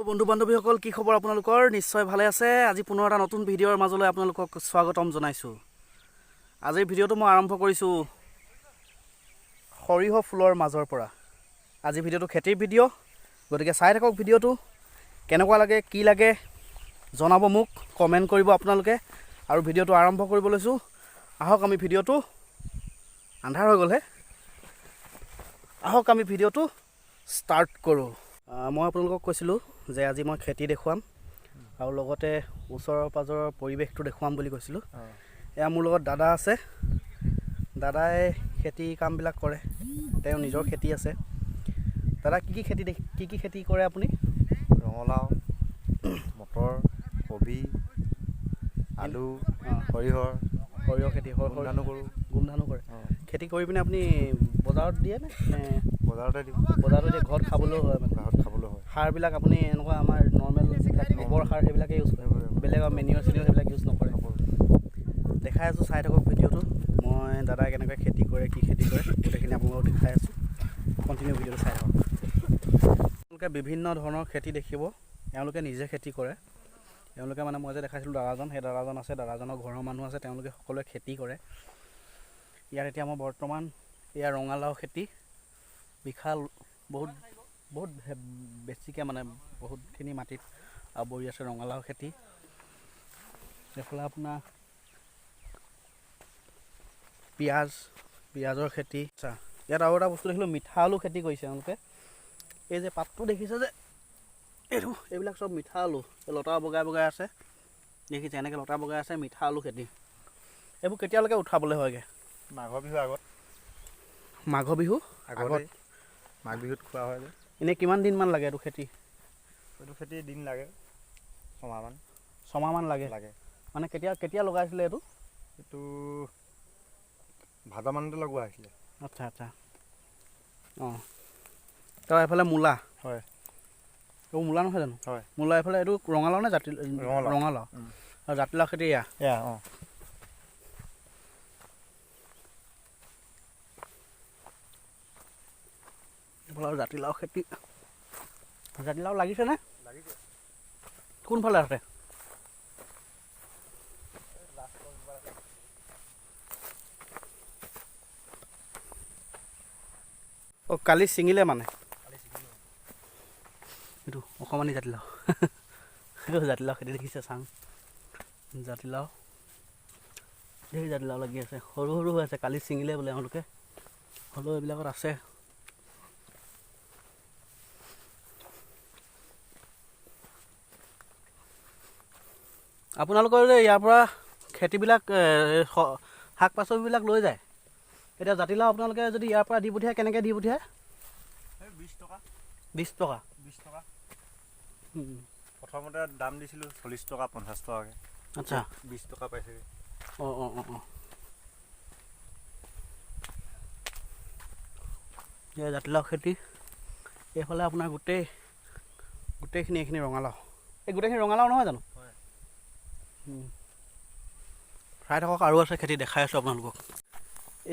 বন্ধু বান্ধৱীসকল, কি খবৰ আপোনালোকৰ? নিশ্চয় ভালে আছে। আজি পুনৰ এটা নতুন ভিডিঅ'ৰ মাজলৈ আপোনালোকক স্বাগতম জনাইছোঁ। আজিৰ ভিডিঅ'টো মই আৰম্ভ কৰিছোঁ সৰিয়হ ফুলৰ মাজৰ পৰা। আজি ভিডিঅ'টো খেতিৰ ভিডিঅ', গতিকে চাই থাকক ভিডিঅ'টো। কেনেকুৱা লাগে, কি লাগে জনাব মোক, কমেণ্ট কৰিব আপোনালোকে। আৰু ভিডিঅ'টো আৰম্ভ কৰিব লৈছোঁ। আহক আমি ভিডিঅ'টো, আন্ধাৰ হৈ গ'লহে, আহক আমি ভিডিঅ'টো ষ্টাৰ্ট কৰোঁ। মই আপোনালোকক কৈছিলোঁ যে আজি মই খেতি দেখুৱাম আৰু লগতে ওচৰৰ পাজৰৰ পৰিৱেশটো দেখুৱাম বুলি কৈছিলোঁ। এয়া মোৰ লগত দাদা আছে। দাদাই খেতি কামবিলাক কৰে, তেওঁৰ নিজৰ খেতি আছে। দাদা, কি কি খেতি কি কি খেতি কৰে আপুনি? ৰঙালাও, মটৰ, কবি, আলু, সৰিয়হৰ। সৰিয়হ খেতি, সৰিয়হ। ধানো কৰোঁ। গোমধানো কৰে? অঁ। খেতি কৰি পিনে আপুনি বজাৰত দিয়ে নে নে বজাৰতে দিওঁ। বজাৰতো দিয়ে, ঘৰত খাবলৈও হয় মানে? ঘৰত খাবলৈ হয়। সাৰবিলাক আপুনি এনেকুৱা আমাৰ নৰ্মেল যিবিলাক গোবৰ সাৰ, সেইবিলাকে ইউজ কৰে? বেলেগ আৰু মেনিয়ৰ চেনিয়ৰ সেইবিলাক ইউজ নকৰে? নকৰোঁ। দেখাই আছোঁ, চাই থাকক ভিডিঅ'টো। মই দাদাই কেনেকৈ খেতি কৰে, কি খেতি কৰে, গোটেইখিনি আপোনালোকক দেখাই আছোঁ। কণ্টিনিউ ভিডিঅ'টো চাই থাকক। তেওঁলোকে বিভিন্ন ধৰণৰ খেতি দেখিব। এওঁলোকে নিজে খেতি কৰে। এওঁলোকে মানে মই যে দেখাইছিলোঁ দাদাজন, সেই দাদাজন আছে, দাদাজনৰ ঘৰৰ মানুহ আছে, তেওঁলোকে সকলোৱে খেতি কৰে। ইয়াত এতিয়া মই বৰ্তমান এয়া ৰঙালাও খেতি, বিশাল, বহুত বহুত বেছিকৈ মানে বহুতখিনি মাটিত আৱৰি আছে ৰঙালাও খেতি। এইফালে আপোনাৰ পিঁয়াজ, পিঁয়াজৰ খেতি। আচ্ছা, ইয়াত আৰু এটা বস্তু দেখিলোঁ, মিঠা আলু খেতি কৰিছে এওঁলোকে। এই যে পাতটো দেখিছে যে, এইটো, এইবিলাক চব মিঠা আলু। এই লতা বগাই বগাই আছে, দেখিছে? এনেকৈ লতা বগাই আছে, মিঠা আলু খেতি। এইবোৰ কেতিয়ালৈকে উঠাবলৈ হয়গৈ? মাঘৰ বিহুৰ আগত। মাঘ বিহু আগতে, মাঘ বিহুত খোৱা হয় যে। এনেই কিমান দিনমান লাগে এইটো খেতি? এইটো খেতি দিন লাগে 6 মাহমান। 6 মাহমান লাগে? লাগে। মানে কেতিয়া কেতিয়া লগাইছিলে এইটো? এইটো ভাদ মানতে লগোৱা হৈছিলে। আচ্ছা, অঁ। তাৰ এইফালে মূলা? হয়। এইবোৰ মূলা নহয় জানো? হয়। মূলা। এইফালে এইটো ৰঙালাও নে জাতি? ৰঙালাও। ৰঙালাও। আৰু জাতিলাও খেতি এয়া? এয়া, অঁ। এইফালে আৰু জাতিলাও খেতি। জাতিলাও লাগিছেনে? লাগিছে। কোনফালে আছে? অঁ, কালি ছিঙিলে মানে এইটো অকণমানি জাতিলাও। এইটো জাতিলাও খেতি দেখিছে? চাং জাতিলাও, ধেৰ জাতিলাও লাগি আছে, সৰু সৰু হৈ আছে। কালি ছিঙিলে বোলে এওঁলোকে। হ'লেও এইবিলাকত আছে। আপোনালোকৰ যে ইয়াৰ পৰা খেতিবিলাক, শাক পাচলিবিলাক লৈ যায়, এতিয়া জাতিলাও আপোনালোকে যদি ইয়াৰ পৰা দি পঠিয়ায়, কেনেকৈ দি পঠিয়ায়? 20 টকা। 20 টকা? 20 টকা। প্ৰথমতে দাম দিছিলোঁ 40 টকা, 50 টকাকৈ। 20 টকা পাইছেগৈ। অঁ, এয়া জাতিলাও খেতি। এইফালে আপোনাৰ গোটেইখিনি এইখিনি ৰঙালাও। এই গোটেইখিনি ৰঙালাও নহয় জানো? হয়। চাই থাকক, আৰু আছে খেতি, দেখাই আছোঁ আপোনালোকক।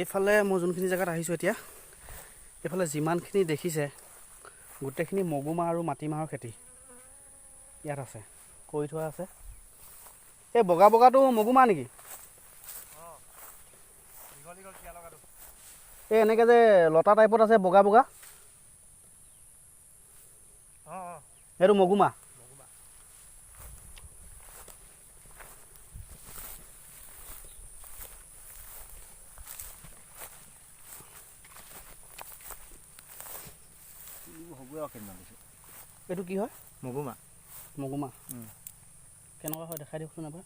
এইফালে মই যোনখিনি জেগাত আহিছোঁ এতিয়া, এইফালে যিমানখিনি দেখিছে গোটেইখিনি মগুমাহ আৰু মাটিমাহৰ খেতি ইয়াত আছে, কৰি থোৱা আছে। এই বগা বগাটো মগুমাহ নেকি? দীঘল দীঘল থিয়া লগাটো? এই এনেকৈ যে লতা টাইপত আছে বগা বগা। অঁ। সেইটো মগুমাহ? মগুমাহ। হ'বই আৰু কেইদিনমান পিছত। এইটো কি হয়? মগুমাহ। মগুমাহ। কেনেকুৱা হয় দেখাই দিয়কচোন এবাৰ।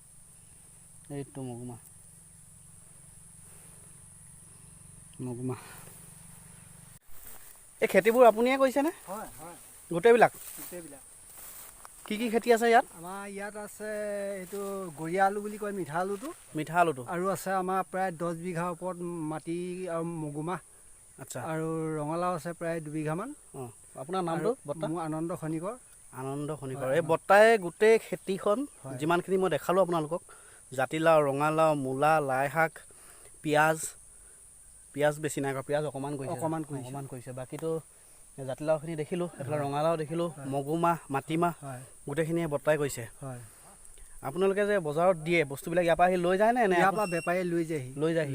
এইটো মগুমাহ, মগুমাহ। এই খেতিবোৰ আপুনিয়ে কৰিছেনে? হয়। গোটেইবিলাক? গোটেইবিলাক। কি কি খেতি আছে ইয়াত? আমাৰ ইয়াত আছে এইটো গৰীয়া আলু বুলি কয়, মিঠা আলুটো। মিঠা আলুটো। আৰু আছে আমাৰ প্ৰায় 10 বিঘাৰ ওপৰত মাটি আৰু মগুমাহ। আৰু ৰঙালাও আছে প্ৰায় 2 বিঘামান। অঁ, আপোনাৰ নামটো? আৰু বৰ্তা? মোৰ আনন্দ খনিকৰ। আনন্দ খনিকৰ। হয়, এই বৰ্তাই গোটেই খেতিখন যিমানখিনি মই দেখালোঁ আপোনালোকক, জাতিলাও, ৰঙালাও, মূলা, লাই শাক, পিঁয়াজ, পিঁয়াজ বেছি নাই কৰা, পিঁয়াজ অকণমান কৰিছে। অকণমান কৰিছে। অকণমান কৰিছে। বাকীটো জাতিলাওখিনি দেখিলোঁ, এইফালে ৰঙালাও দেখিলোঁ, মগুমাহ, মাটিমাহ গোটেইখিনিয়ে বৰ্তাই কৰিছে। হয়। আপোনালোকে যে বজাৰত দিয়ে বস্তুবিলাক ইয়াৰ পৰা আহি লৈ যায় নে? ইয়াৰ পৰা বেপাৰীয়ে লৈ যায়হি। লৈ যায়হি।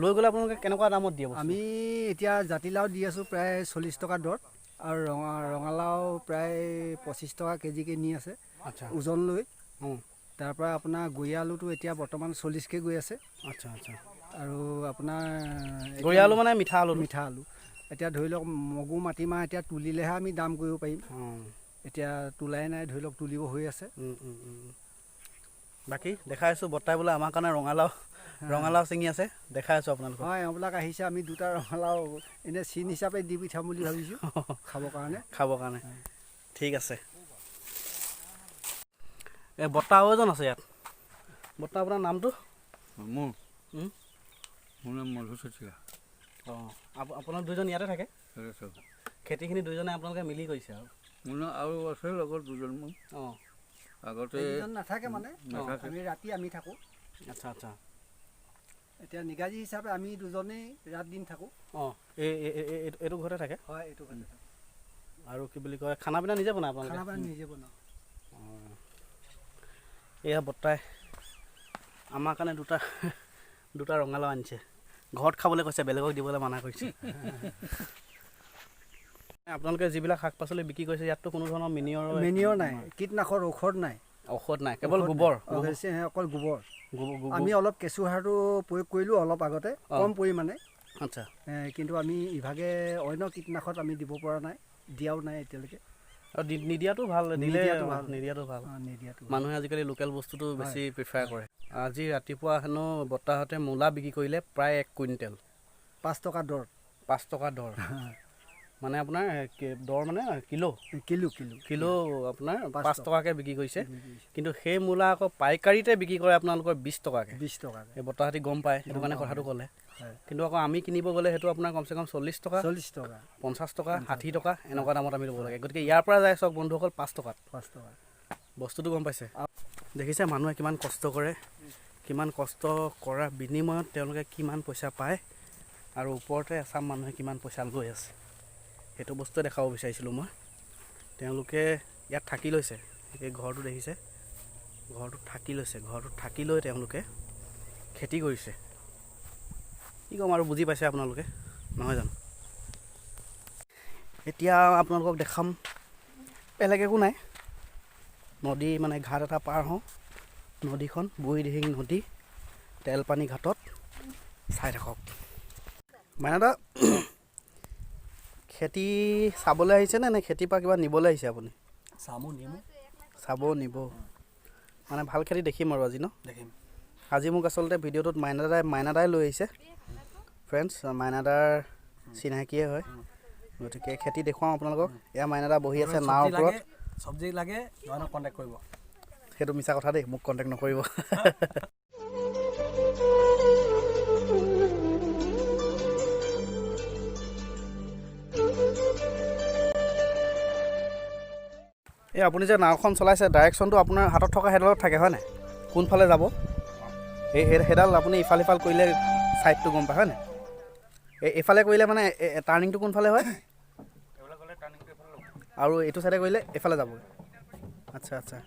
লৈ গ'লে আপোনালোকে কেনেকুৱা দামত দিয়ে? আমি এতিয়া জাতিলাও দি আছোঁ প্ৰায় 40 টকা দৰত, আৰু ৰঙালাও প্ৰায় 25 টকা কেজিকৈ নি আছে। আচ্ছা, ওজন লৈ। তাৰপৰা আপোনাৰ গৰিয়া আলুটো এতিয়া বৰ্তমান 40কৈ গৈ আছে। আচ্ছা আচ্ছা। আৰু আপোনাৰ গৰিয়া আলু মানে মিঠা আলু? মিঠা আলু। এতিয়া ধৰি লওক মগু মাটিমাহ এতিয়া তুলিলেহে আমি দাম কৰিব পাৰিম, এতিয়া তোলাই নাই, ধৰি লওক তুলিব হৈ আছে। বাকী দেখাই আছোঁ, বৰ্তাই বোলে আমাৰ কাৰণে ৰঙালাও ছিঙি আছে, দেখাই আছোঁ আপোনালোকক। হয়, এওঁবিলাক আহিছে, আমি দুটা ৰঙালাও এনেই চিন হিচাপে দি পঠিয়াম বুলি ভাবিছোঁ খাবৰ কাৰণে। খাবৰ কাৰণে, ঠিক আছে। এই বৰ্তা আৰু এজন আছে ইয়াত। বৰ্তা, আপোনাৰ নামটো? মোৰ নাম মধু চেতিয়া। অঁ, আপোনালোক দুইজন ইয়াতে থাকে? খেতিখিনি দুইজনে আপোনালোকে মিলি কৰিছে? আৰু মোৰ আৰু আছে লগত দুজনমান। অঁ, আগতে নাথাকে মানে, আমি ৰাতি আমি থাকোঁ। আচ্ছা আচ্ছা। এতিয়া নিগাজী হিচাপে আমি দুজনেই ৰাত দিন থাকোঁ। অঁ, এই এইটো ঘৰতে থাকে? হয়, এইটো ঘৰতে থাকোঁ। আৰু কি বুলি কয়, খানা পিনা নিজে বনায় আপোনালোকে? খানা পিনা নিজে বনাওঁ। অঁ, এয়া বৰ্তাই আমাৰ কাৰণে দুটা ৰঙালাও আনিছে, ঘৰত খাবলৈ কৈছে, বেলেগক দিবলৈ মানা কৰিছে। আপোনালোকে যিবিলাক শাক পাচলি বিক্ৰী কৰিছে ইয়াততো কোনো ধৰণৰ মেনিয়ৰ নাই, কীটনাশৰ ঔষধ নাই। ঔষধ নাই, কেৱল গোবৰ। অকল গোবৰ। আমি অলপ কেঁচু সাৰটো প্ৰয়োগ কৰিলোঁ অলপ আগতে, কম পৰিমাণে। আচ্ছা। কিন্তু আমি ইভাগে অন্য কীটনাশত আমি দিব পৰা নাই, দিয়াও নাই এতিয়ালৈকে। আৰু নিদিয়াটো ভাল, দিলে নিদিয়াটো ভাল। নিদিয়াটো মানুহে আজিকালি লোকেল বস্তুটো বেছি প্ৰিফাৰ কৰে। আজি ৰাতিপুৱা হেনো বৰ্তাহঁতে মূলা বিক্ৰী কৰিলে প্ৰায় 1 কুইণ্টেল, 5 টকা দৰ। 5 টকা দৰ মানে আপোনাৰ দৰ মানে কিলো? কিলো কিলো কিলো আপোনাৰ 5 টকাকৈ বিক্ৰী কৰিছে। কিন্তু সেই মূলা আকৌ পাইকাৰীতে বিক্ৰী কৰে আপোনালোকৰ 20 টকাকৈ। 20 টকাকৈ। এই বৰ্তাহঁতি গম পায়, সেইটো কাৰণে কথাটো ক'লে। কিন্তু আকৌ আমি কিনিব গ'লে সেইটো আপোনাৰ কমচে কম 40 টকা, 40 টকা, 50 টকা, 60 টকা এনেকুৱা দামত আমি ল'ব লাগে। গতিকে ইয়াৰ পৰা যায় চাওক বন্ধুসকল 5 টকাত। 5 টকা বস্তুটো গম পাইছে। দেখিছে মানুহে কিমান কষ্ট কৰে, কিমান কষ্ট কৰাৰ বিনিময়ত তেওঁলোকে কিমান পইচা পায়, আৰু ওপৰতে এচাম মানুহে কিমান পইচা লৈ আছে, সেইটো বস্তুৱে দেখাব বিচাৰিছিলোঁ মই। তেওঁলোকে ইয়াত থাকি লৈছে, এই ঘৰটো দেখিছে, ঘৰটোত থাকি লৈছে, ঘৰটোত থাকি লৈ তেওঁলোকে খেতি কৰিছে। কি ক'ম আৰু, বুজি পাইছে আপোনালোকে নহয় জানো? এতিয়া আপোনালোকক দেখাম, বেলেগ একো নাই, নদী মানে ঘাট এটা পাৰ হওঁ, নদীখন বুঢ়ীদিহিং নদী, তেলপানী ঘাটত। চাই থাকক। মাইনাদা, খেতি চাবলৈ আহিছে নে খেতিৰ পৰা কিবা নিবলৈ আহিছে আপুনি? চামো নিমো। চাব নিব মানে ভাল খেতি দেখিম আৰু আজি ন? দেখিম। আজি মোক আচলতে ভিডিঅ'টোত মাইনাদাই লৈ আহিছে। ফ্ৰেণ্ডছ, মাইনাদাৰ চিনাকিয়ে হয়, গতিকে খেতি দেখুৱাওঁ আপোনালোকক। এয়া মাইনাদা বহি আছে নাৱৰ ওপৰত। চব্জি লাগে কণ্টেক্ট কৰিব। সেইটো মিছা কথা দেই, মোক কণ্টেক্ট নকৰিব। এই আপুনি যে নাওখন চলাইছে, ডাইৰেকশ্যনটো আপোনাৰ হাতত থকা সেইডালত থাকে হয় নাই? কোনফালে যাব এই সেইডাল আপুনি ইফাল সিফাল কৰিলে ছাইডটো গম পায় হয় নাই? এই এইফালে কৰিলে মানে টাৰ্ণিংটো কোনফালে হয়, আৰু এইটো ছাইডে কৰিলে এইফালে যাবগৈ। আচ্ছা আচ্ছা।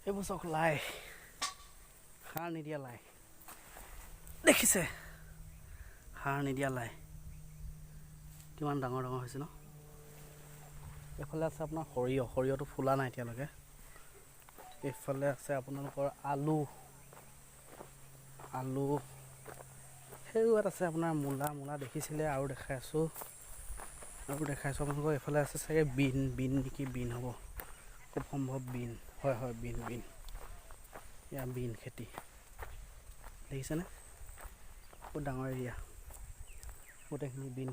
এইবোৰ চাওক লাই, সাৰ নিদিয়া লাই, দেখিছে? সাৰ নিদিয়া লাই কিমান ডাঙৰ ডাঙৰ হৈছে ন? এইফালে আছে আপোনাৰ সৰিয়হ, সৰিয়হটো ফুলা নাই এতিয়ালৈকে। এইফালে আছে আপোনালোকৰ আলু, আলু। সেইয়াত আছে আপোনাৰ মূলা, মূলা দেখিছিলে, আৰু দেখাই আছোঁ, আৰু দেখাই আছোঁ আপোনালোকৰ। এইফালে আছে চাগে বিন, বিন নেকি, বিন হ'ব খুব সম্ভৱ, বিন হয়, হয় বিন, বিন। এয়া বিন খেতি দেখিছেনে? বহুত ডাঙৰ এৰিয়া, গোটেইখিনি বিন,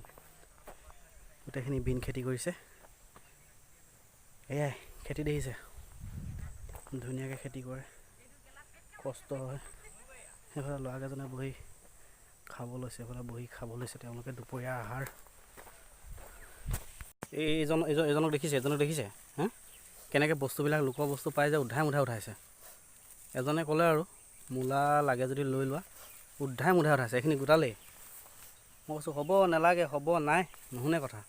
গোটেইখিনি বিন খেতি কৰিছে। এয়াই খেতি দেখিছে, ধুনীয়াকৈ খেতি কৰে, কষ্ট হয়। সেইফালে ল'ৰাকেইজনে বহি খাব লৈছে, এইফালে বহি খাব লৈছে তেওঁলোকে দুপৰীয়া আহাৰ। এই এইজন এইজন এজনক দেখিছে, এজনক দেখিছে হা, কেনেকৈ বস্তুবিলাক লোকৰ বস্তু পাই যে উধাই মুধাই উঠাইছে। এজনে ক'লে আৰু মূলা লাগে যদি লৈ লোৱা, উধাই মুধাই উঠাইছে, এইখিনি গোটালেই। মই কৈছোঁ হ'ব নালাগে, হ'ব নাই, নুশুনে কথা।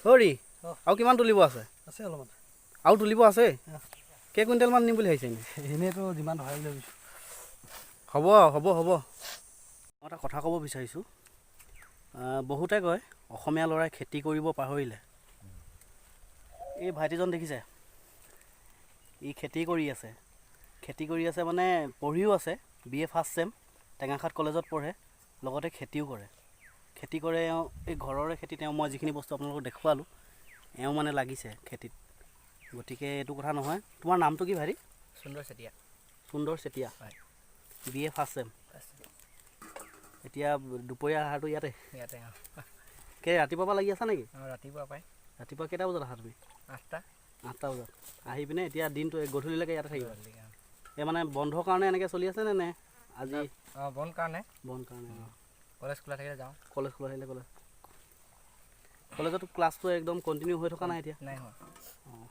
হৰি আৰু কিমান তুলিব আছে? আছে অলপমান। আৰু তুলিব আছে? কেই কুইণ্টেলমান নিম বুলি ভাবিছে এনেই? এনেইতো যিমান ধৰাই বুলি ভাবিছোঁ। হ'ব হ'ব হ'ব। মই এটা কথা ক'ব বিচাৰিছোঁ, বহুতে কয় অসমীয়া ল'ৰাই খেতি কৰিব পাহৰিলে। এই ভাইটিজন দেখিছে, ই খেতি কৰি আছে। খেতি কৰি আছে মানে পঢ়িও আছে, B A first sem, Tengakhat কলেজত পঢ়ে, লগতে খেতিও কৰে। খেতি কৰে এওঁ, এই ঘৰৰে খেতি তেওঁ, মই যিখিনি বস্তু আপোনালোকক দেখুৱালোঁ, এওঁ মানে লাগিছে খেতিত। গতিকে এইটো কথা নহয়। তোমাৰ নামটো কি ভাইটি? সুন্দৰ চেতিয়া। সুন্দৰ চেতিয়া। হয়। B A first sem. এতিয়া দুপৰীয়া আহাৰটো ইয়াতে? ইয়াতে। কেই ৰাতিপুৱাৰ পৰা লাগি আছা নেকি? অঁ, ৰাতিপুৱা পাই। ৰাতিপুৱা কেইটা বজাত আহা তুমি? 8টা। 8টা বজাত আহি পিনে এতিয়া দিনটো এই গধূলিলৈকে ইয়াতে থাকিবা? এই মানে বন্ধৰ কাৰণে এনেকৈ চলি আছে নে আজি? অঁ, বন্ধ কাৰণে। বন্ধ কাৰণে, অঁ। কলেজ খোলা থাকিলে যাওঁ। কলেজ খোলা থাকিলে কলেজতো ক্লাছটো একদম কণ্টিনিউ হৈ থকা নাই এতিয়া? নাই হোৱা। অঁ,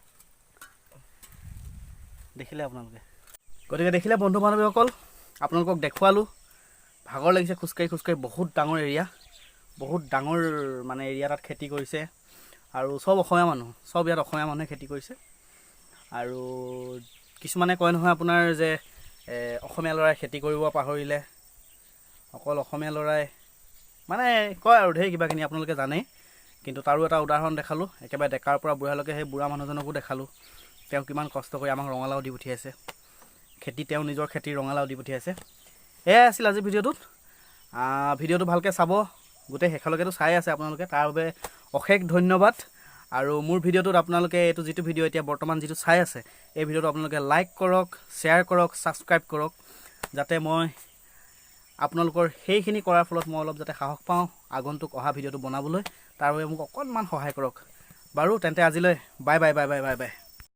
দেখিলে আপোনালোকে। গতিকে দেখিলে বন্ধু বান্ধৱীসকল, আপোনালোকক দেখুৱালোঁ। ভাগৰ লাগিছে খোজকাঢ়ি খোজকাঢ়ি। বহুত ডাঙৰ এৰিয়া, বহুত ডাঙৰ মানে এৰিয়া, তাত খেতি কৰিছে আৰু চব অসমীয়া মানুহ, চব ইয়াত অসমীয়া মানুহে খেতি কৰিছে। আৰু কিছুমানে কয় নহয় আপোনাৰ যে অসমীয়া ল'ৰাই খেতি কৰিব পাহৰিলে, অকল অসমীয়া ল'ৰাই মানে কয় আৰু ঢেৰ কিবা কিনি, আপোনালোকে জানেই। কিন্তু তাৰো এটা উদাহৰণ দেখালোঁ, একেবাৰে ডেকাৰ পৰা বুঢ়ালৈকে সেই বুঢ়া মানুহজনকো দেখালোঁ, তেওঁ কিমান কষ্ট কৰি আমাক ৰঙালাও দি পঠিয়াইছে। খেতি, তেওঁ নিজৰ খেতিৰ ৰঙালাও দি পঠিয়াইছে। এয়াই আছিল আজিৰ ভিডিঅ'টোত। ভিডিঅ'টো ভালকৈ চাব, গোটেই শেষলৈকেতো চাই আছে আপোনালোকে, তাৰ বাবে অশেষ ধন্যবাদ। আৰু মোৰ ভিডিঅ'টোত আপোনালোকে এইটো যিটো ভিডিঅ' এতিয়া বৰ্তমান যিটো চাই আছে, এই ভিডিঅ'টো আপোনালোকে লাইক কৰক, শ্বেয়াৰ কৰক, ছাবস্ক্ৰাইব কৰক, যাতে মই আপোনালোকৰ সেইখিনি কৰাৰ ফলত মই অলপ যাতে সাহস পাওঁ আগন্তুক অহা ভিডিঅ'টো বনাবলৈ, তাৰ বাবে মোক অকণমান সহায় কৰক। বাৰু তেন্তে আজিলৈ bye bye bye bye bye bye.